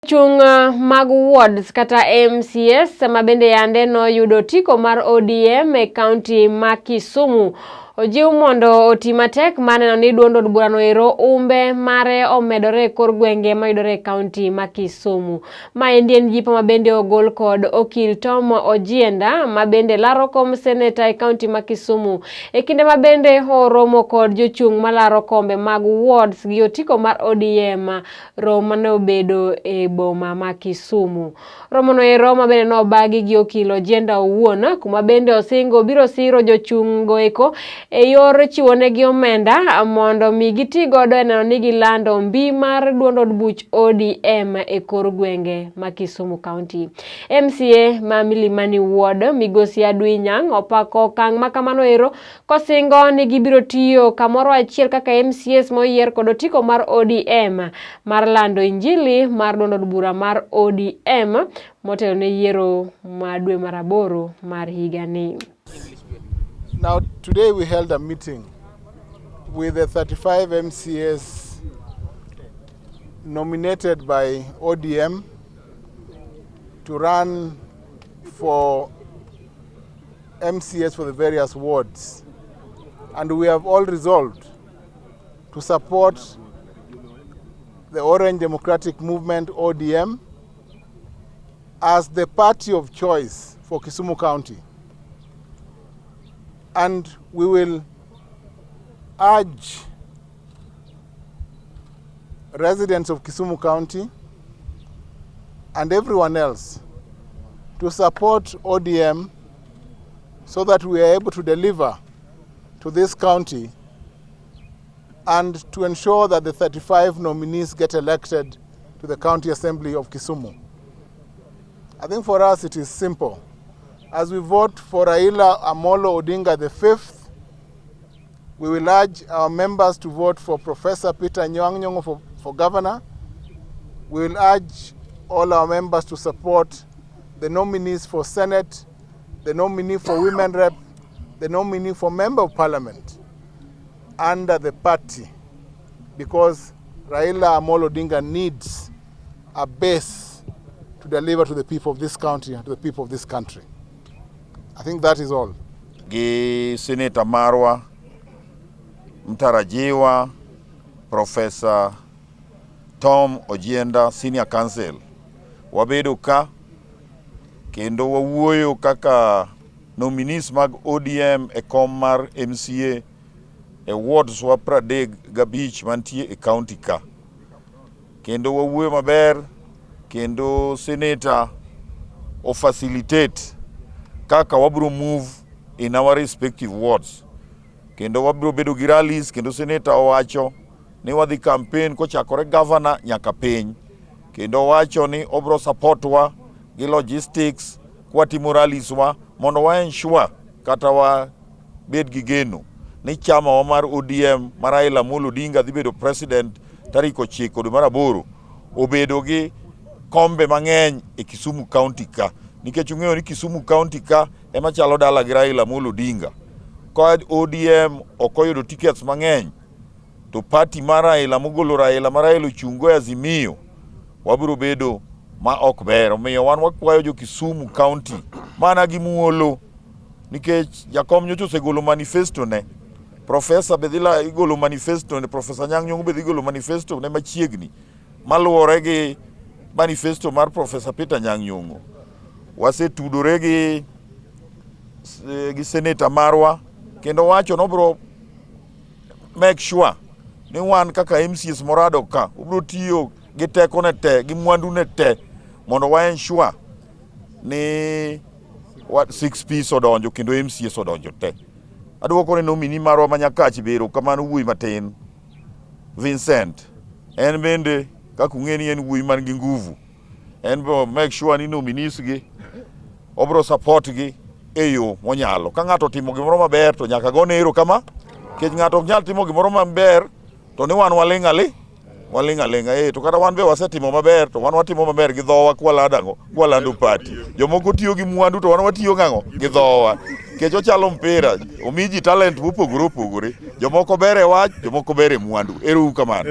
Jochung' mag wards kata MCAs ma bende yande noyudo otiko mar ODM e kaunti ma Kisumu ojiw mondo oti matek mar neno ni duond od burano ero umbe mare omedore e kor gwenge mayudore e kaunti ma Kisumu. Maendi en jipo ma bende ogol kod okil Tom Ojienda ma bende laro kom seneta e kaunti ma Kisumu e kinde ma bende oromo kod jochung' malaro kombe mag wards gi otiko mar ODM romo mane obedo e boma ma Kisumu. Romono ero ma bende nobagi gi okil Ojienda owuon kuma bende osingo biro siro jochung' go eko e yor chiwonegi omenda mondo mi giti godo e neno ni gilando mbi mar duond od buch ODM e kor gwenge ma Kisumu County. MCA ma Milimani Ward Migosi Adwi Nyang' opako okang' ma kamano ero kosingo ni gibiro tiyo kamoro achiel kaka MCAs moyier kod otiko mar ODM mar lando injili mar duond od bura mar ODM motelo ne yiero ma dwe mar aboro mar higani. Now, today we held a meeting with the 35 MCAs nominated by ODM to run for MCAs for the various wards. And we have all resolved to support the Orange Democratic Movement, ODM, as the party of choice for Kisumu County. And we will urge residents of Kisumu County and everyone else to support ODM so that we are able to deliver to this county and to ensure that the 35 nominees get elected to the County Assembly of Kisumu. I think for us it is simple. As we vote for Raila Amolo Odinga the fifth, we will urge our members to vote for Professor Peter Anyang' Nyong'o for governor. We will urge all our members to support the nominees for Senate, the nominee for Women Rep, the nominee for Member of Parliament under the party, because Raila Amolo Odinga needs a base to deliver to the people of this county and to the people of this country. I think that is all. Gi seneta marwa mtarajiwa Profesa Tom Ojienda, Senior Counsel. Wabedo ka kendo wawuoyo kaka nominees mag ODM e kom mar MCA e wards wa 35 mantie e county ka. Kendo wawuoyo maber kendo senator o facilitate kaka wabiro move in our respective wards. Kendo wabiro bedo gi rallies, kendo senator owacho ni wadhi campaign kochakore governor nyaka piny. Kendo owacho ni obiro support wa gi logistics kwatimo rallies wa mondo wa ensure kata wabed gi geno ni chama wa mar ODM mar Raila Amolo Odinga dhi bedo president tarik 9 dwe mar aboro obedo gi kombe mang'eny e Kisumu County ka, nikech ung'eyo ni Kisumu County ka ema chalo dala gi Raila Amolo Odinga. Ka ODM ok oyudo tickets mang'eny, to party mar Raila mogolo Raila ma Raila ochung' go e Azimio wabiro bedo ma ok ber. Omiyo wan wakwayo jo Kisumu County mana gi muolo, nikech jakom nyocha osegolo manifesto ne Profesa be dhi igolo manifesto ne Profesa Anyang' Nyong'o be dhi golo manifesto ne machiegni maluwore gi manifesto mar Profesa Peter Anyang' Nyong'o. Wasetudore gi seneta marwa kendo wacho nobiro make sure ni wan kaka MCAs morado ka obiro tiyo gi tekone te gi mwandu ne te mondo wa ensure ni six piece odonjo kendo MCAs odonjo te. Aduoko ne nominee marwa ma Nyakach be erokamano, wuoyi matin Vincent. En bende kaka ung'e ni en wuoyi man gi nguvu. En be make sure ni nominees gi obiro support gi e yo monyalo. Ka ng'ato otimo gimoro maber to nyaka gone erokamano. Nikech ng'ato ok nyal timo gimoro maber to ni wan waling' ali waling' aling'a eh, to kata wan be wasetimo maber to wan watimo maber gi dhowa kwalando ang'o, kwalando party. Jomoko tiyo gi mwandu to wan watiyo gang'o, gi dhowa, nikech ochalo mpira, omi ji talent mopogore opogore. Jomoko ber e wach, jomoko ber e mwandu. Ero uru kamano.